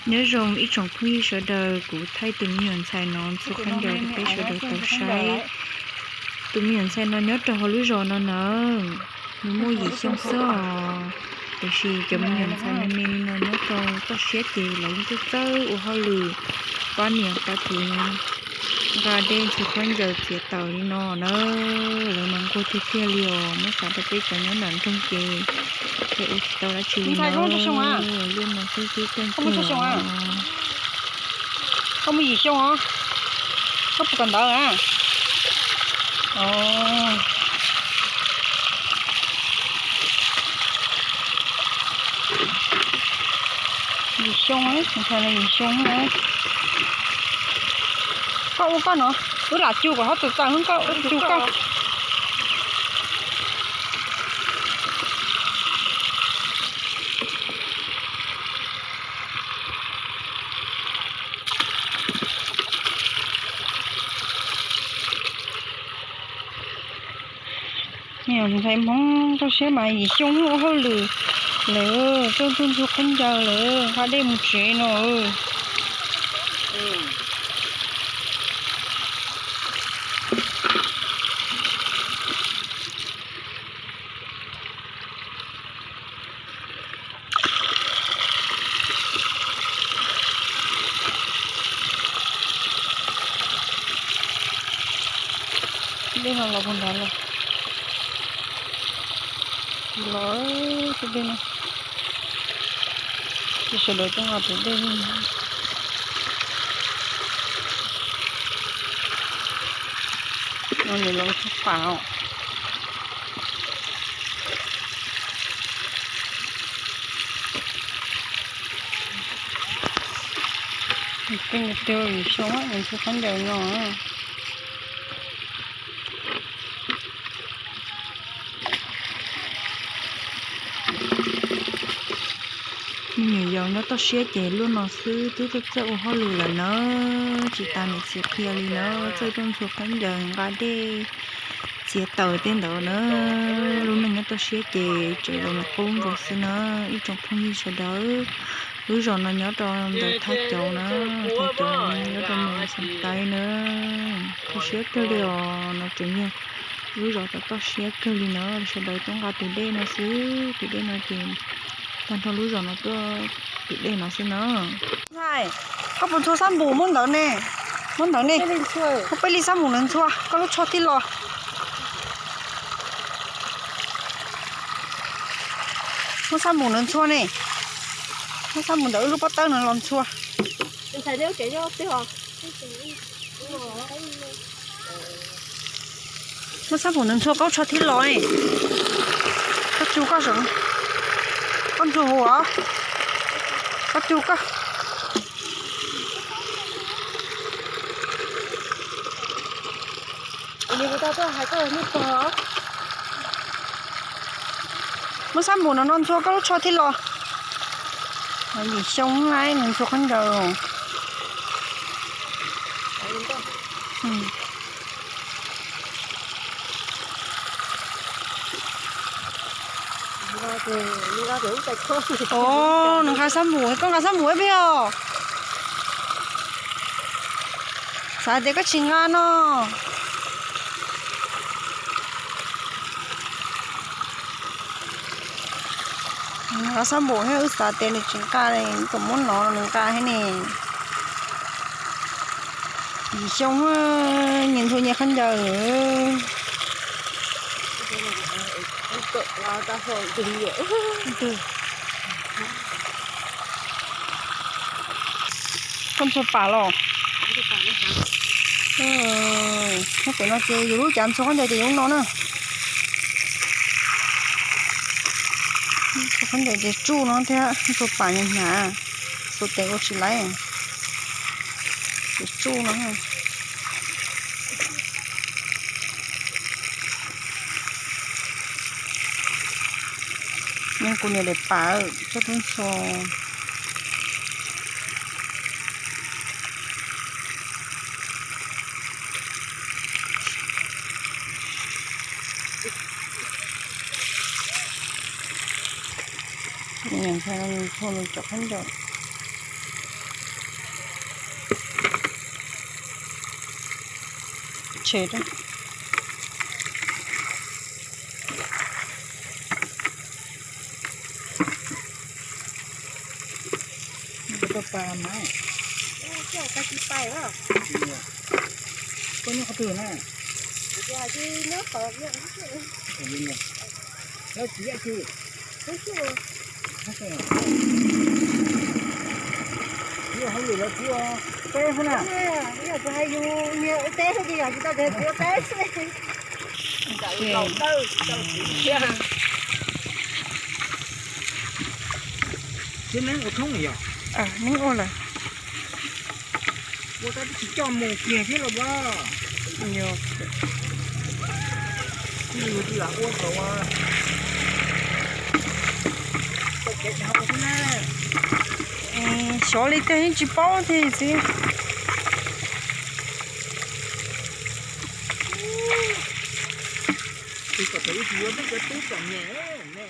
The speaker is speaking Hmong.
Nyob zoo ib tsoom phooj ywg sawv daws, kuv thaij tus me nyuam ntxhais no ntxhua khaub ncaws rau peb sawv daws tau saib. Tus me nyuam ntxhais no nyob rau hauv lub zos no na, nws muaj yim xyoo xwb os. Tiam sis cov me nyuam ntxhais me me li no nyob rau toj siab ces lawv yeej txawj txawj ua hauj lwm pab niam pab txiv nqa dej ntxhua khaub ncaws txiav taws li no na. Lawv mas nquag tiag tiag li os, muab xav rau peb cov nyob nram nroog ces peb ua tsis tau dab tsi li na. Lub no xwb twb coob kawg os. Koj muaj yim xyoo os? Koj puas kawm ntawv na? Yim xyoo, tus ntxhais no yim xyoo. Koj ua koj no, wb lam cu kom ho tus taws, koj cu koj. Ntxhais Hmoob toj siab mas yim xyoo ua hauj lwm lawm, txawj txawj ntxhua khaub ncaws lawm, nqa dej mus tsev no. Dej no los puag nrad los? Los tus dej no, ces sawv daws tuaj nqa tus dej. No nws los ntxhua pam os. Tej no twb yim xyoo nws ntxhua khaub ncaws no. Me nyuam yaus nyob toj siab ces lub no xwb twb txawj txawj ua hauj lwm lawm na. Tsis tas niam txiv qhia li na, txawj tuaj ntxhua khaub ncaws nqa dej txiav taws tej ntawd na. Lub neej nyob toj siab ces tseem zoo li qub nkaus xwb na. Ib tsoom phooj ywg sawv daws, lub zos no nyob rau ntawm Thaj Cauv na, Thaj Cauv nyob rau mus Xeev Taib na. Toj siab kawg li os, no tseem yog lub zos toj toj siab kawg li na. Sawv daws tuaj nqa tus dej no xwb, tus dej no ces tag nrho lub zos no tuaj tus dej no xwb na. Koj puas ntxhua xab npum? Muab ntawd ne, muab ntawd ne. Muab peb li xab npum ntawd ntxhua, koj lub tsho thiaj los. Muab xab npum ntawd ntxhua ne, muab xab npum ntawd wb lub pob tawb no los ntxhua. Muab xab npum ntawd ntxhua koj lub tsho thiaj los. Koj cu koj, koj ntxhua huv os, koj cu koj. Muab xab npum no no ntxhua koj lub tsho thiaj los. Yim xyoo nws ntxhua khaub ncaws. Os, nws nqa xab npum, koj nqa xab npum ib pliag os. Xav tias koj tsis nqa no. Nqa xab npum thiab, wb xav tias nws tsis nqa li, kom muab no nws nqa thiab ne. Yim xyoo nyias ntxhua nyias khaub ncaws. Koj ntxhua pam los? Nyob pem no ces yus lub cav ntxhua khaub ncaws ces yus lub no na. Ntxhua khaub ncaws ces tsuj no thiab, ntxhua pam hnyav hnyav, xuas tes ua tsis laib, ces tsuj no. Nyob kuv niam daim pam txawj tub ntxhua. Ntxhua nws cov khaub ncaws. Tshem rau. Koj nyob qhov twg na? Lawv tsis yam tsi. Ua hauj lwm los tsis ua teb xwb na. Yog kuv hais yus niag ua teb xwb ces yog tsis tau tias tsis ua teb xwb. Tib neeb ua thoob yog. Neeb ua lawm. Ua tab twb tsis coj mus kiag thiab los as. Tij laug tsis lam ua thaum ua tau kev tsis hau xwb na. Xyov li tiag yeej tsis paub tiag txiv. Tsis kom thaum ub tsis yuav twb cov tub txom nyem ne.